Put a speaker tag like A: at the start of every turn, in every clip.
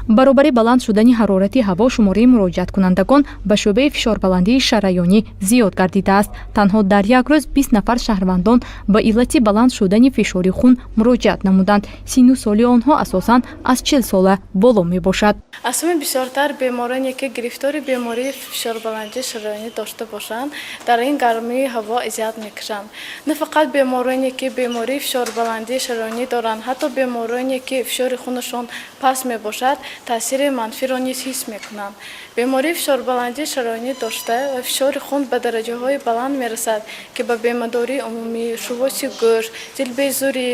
A: Баробари баланд шудани ҳарорати ҳаво шумораи муроҷиаткунандагон ба шӯъбаи фишорбаландии шараёнӣ зиёд гардидааст. Танҳо дар як рӯз 20 нафар шаҳрвандон ба иллати баланд шудани фишори хун муроҷиат намуданд. Синну соли онҳо асосан аз 40 сола боло мебошад.
B: Аз ҳама бисёртар бемороне, ки гирифтори бемории фишорбаландии шараёнӣ дошта бошанд, дар ин гармии ҳаво азият мекашанд. На фақат бемороне, ки бемории фишорбаландии шараёнӣ доранд, ҳатто бемороне, ки фишори хунашон паст мебошад, таъсири манфиро низ ҳис мекунанд. Бемории фишорбаландии шараёнӣ дошта ва фишори хун ба дараҷаҳои баланд мерасад, ки ба бемадории умумӣ, шувоси гӯш, дилбезурӣ,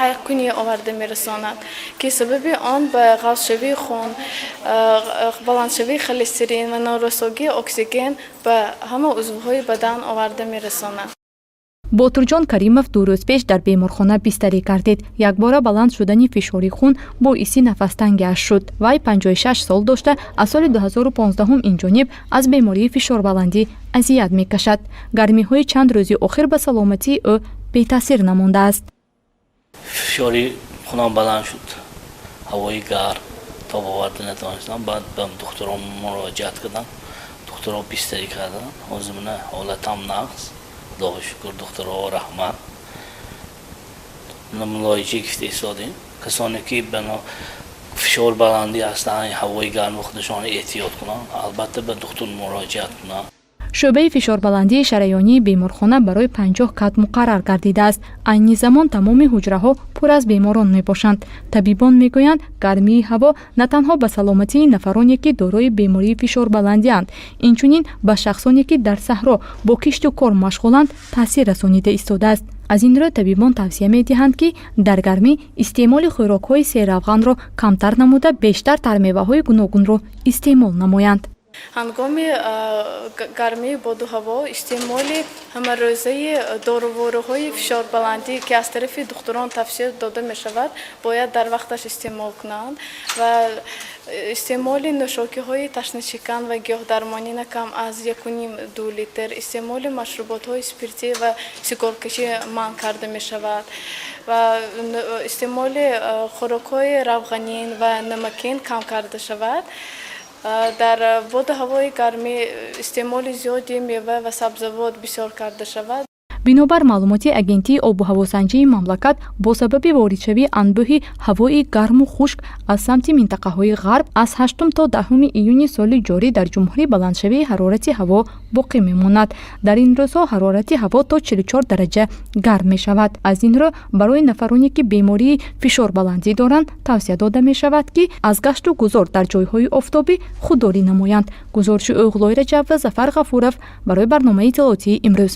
B: қайқкунӣ оварда мерасонад, ки сабаби он ба ғафзшавии хун, баландшавии холестерин ва норасогии оксиген ба ҳама узвҳои бадан оварда мерасонад.
A: Ботурҷон Каримов 2 рӯз пеш дар беморхона бистарӣ гардид. Якбора баланд шудани фишори хун боиси нафастангиаш шуд. Вай 56 сол дошта, аз соли 2015 инҷониб аз бемории фишорбаландӣ азият мекашад. Гармиҳои чанд рӯзи охир ба саломатии ӯ бетаъсир намондааст.
C: Фишори хунам баланд шуд, ҳавои гарм, тоб оварда натавонистам. Баъд ба духтурон муроҷиат кардам, духтурон бистарӣ карданд. Ҳозир мана ҳолатам нағз, Худоро шукр, духтурҳо раҳмат. Мулоиҷа гирифта истодем. Касоне ки фишор баландӣ ҳастанд, ҳавои гарми худашон эҳтиёт кунанд, албатта ба духтур муроҷиат кунанд.
A: Шӯъбаи фишорбаландии шараёнии беморхона барои 50 кат муқаррар гардидааст. Айни замон тамоми ҳуҷраҳо пур аз беморон мебошанд. Табибон мегӯянд, гармии ҳаво на танҳо ба саломатии нафароне, ки дорои бемории фишорбаландианд, инчунин ба шахсоне, ки дар саҳро бо кишту кор машғуланд, таъсир расонида истодааст. Аз ин рӯ табибон тавсия медиҳанд, ки дар гармӣ истеъмоли хӯрокҳои серравғанро камтар намуда, бештар тармеваҳои гуногунро истеъмол намоянд.
B: Ҳангоми гармии боду ҳаво истеъмоли ҳамарӯзаи дорувориҳои фишорбаландӣ, ки аз тарафи духтурон тавсия дода мешавад, бояд дар вақташ истеъмол кунанд ва истеъмоли нӯшокиҳои ташнашикан ва гиёҳдармонӣ на кам аз 1,5-2 литр, истеъмоли машруботҳои спиртӣ ва сигоркашӣ манъ карда мешавад ва истеъмоли хӯрокҳои равғанин ва намакин кам карда шавад. Дар боду ҳавои гармӣ истеъмоли зиёди мева ва сабзавот бисёр карда шавад.
A: Бинобар маълумоти Агентии обу ҳавосанҷии мамлакат, бо сабаби воридшавии анбӯҳи ҳавои гарму хушк аз самти минтақаҳои ғарб аз 8 то 10 июни соли ҷорӣ дар ҷумҳурӣ баландшавии ҳарорати ҳаво боқӣ мемонад. Дар ин рӯзҳо ҳарорати ҳаво то 44 дараҷа гарм мешавад. Аз ин рӯ барои нафароне, ки бемории фишорбаландӣ доранд, тавсия дода мешавад, ки аз гашту гузор дар ҷойҳои офтобӣ худдорӣ намоянд. Гузориши Оғлои Раҷаб ва Зафар Ғафуров барои барномаи иттилоотии «Имрӯз».